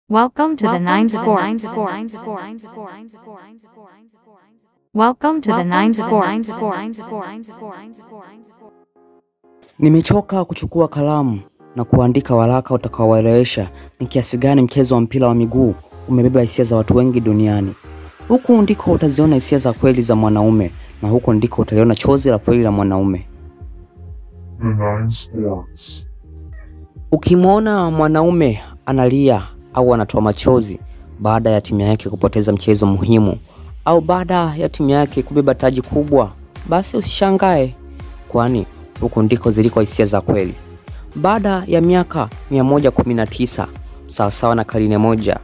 Welcome to the Nine Sports. Welcome to the Nine Sports. Nimechoka kuchukua kalamu na kuandika waraka utakaowaelewesha ni kiasi gani mchezo wa mpira wa miguu umebeba hisia za watu wengi duniani. Huku ndiko utaziona hisia za kweli za mwanaume na huku ndiko utaliona chozi la kweli la mwanaume. The Nine Sports. Ukimwona mwanaume analia au anatoa machozi baada ya timu yake kupoteza mchezo muhimu au baada ya timu yake kubeba taji kubwa, basi usishangae, kwani huku ndiko ziliko hisia za kweli. Baada ya miaka 119 sawasawa na karne moja,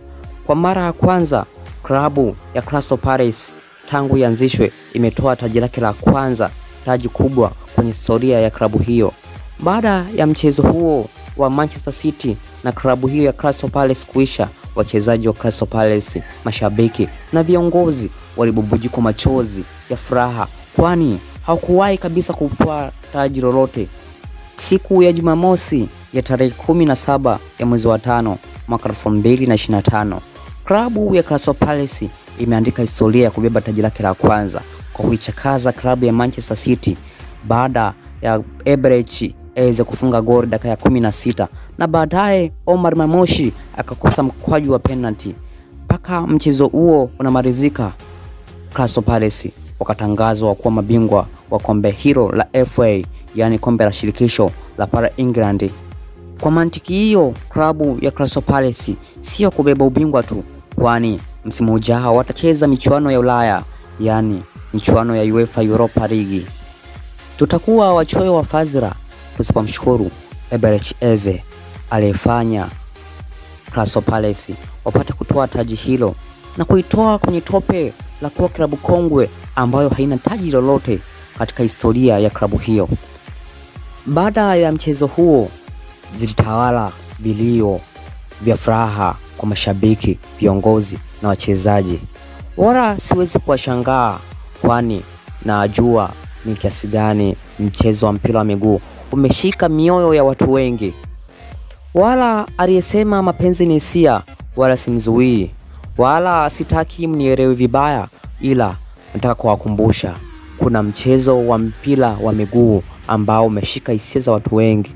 kwa mara ya kwanza klabu ya Crystal Palace tangu ianzishwe imetoa taji lake la kwanza, taji kubwa kwenye historia ya klabu hiyo. Baada ya mchezo huo wa Manchester City na klabu hiyo ya Crystal Palace kuisha, wachezaji wa Crystal Palace, mashabiki na viongozi walibubujikwa machozi ya furaha, kwani hawakuwahi kabisa kutoa taji lolote. Siku ya Jumamosi ya tarehe 17 ya mwezi wa 5 mwaka 2025, klabu ya Crystal Palace imeandika historia ya kubeba taji lake la kwanza kwa kuichakaza klabu ya Manchester City baada ya Eberechi Eze kufunga goli dakika ya 16 na baadaye Omar Mamoshi akakosa mkwaju wa penalty. Mpaka mchezo huo unamalizika, Crystal Palace wakatangazwa kuwa mabingwa wa kombe hilo la FA, yani kombe la shirikisho la para England. Kwa mantiki hiyo, klabu ya Crystal Palace sio kubeba ubingwa tu, kwani msimu ujao watacheza michuano ya Ulaya, yani michuano ya UEFA Europa League. Tutakuwa wachoyo wa fadhila tusipomshukuru Eberechi Eze aliyefanya Crystal Palace wapate kutoa taji hilo na kuitoa kwenye tope la kuwa klabu kongwe ambayo haina taji lolote katika historia ya klabu hiyo. Baada ya mchezo huo, zilitawala vilio vya furaha kwa mashabiki, viongozi na wachezaji. Wala siwezi kuwashangaa, kwani najua ni kiasi gani mchezo wa mpira wa miguu umeshika mioyo ya watu wengi. Wala aliyesema mapenzi ni hisia, wala simzuii, wala sitaki mnielewe vibaya, ila nataka kuwakumbusha kuna mchezo wa mpira wa miguu ambao umeshika hisia za watu wengi.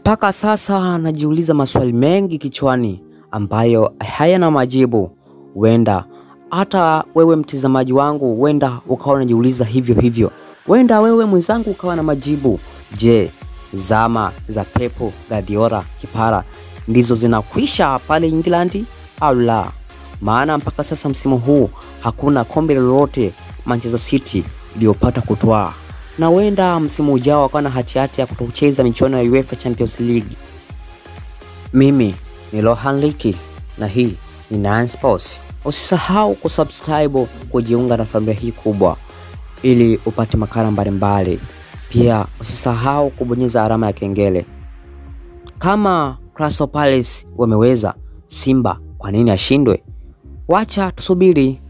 Mpaka sasa najiuliza maswali mengi kichwani ambayo hayana majibu. Huenda hata wewe mtazamaji wangu, huenda ukawa unajiuliza hivyo hivyo. Huenda wewe mwenzangu ukawa na majibu. Je, zama za Pep Guardiola kipara ndizo zinakwisha pale England au la? Maana mpaka sasa msimu huu hakuna kombe lolote Manchester City iliyopata kutwaa, na huenda msimu ujao wakawa na hatihati ya kutocheza michuano ya UEFA Champions League. Mimi ni Lohan Liki na hii ni Nine Sports. Usisahau kusubscribe kujiunga na familia hii kubwa ili upate makala mbalimbali. Pia usisahau kubonyeza alama ya kengele. Kama Crystal Palace wameweza, Simba kwa nini ashindwe? Wacha tusubiri.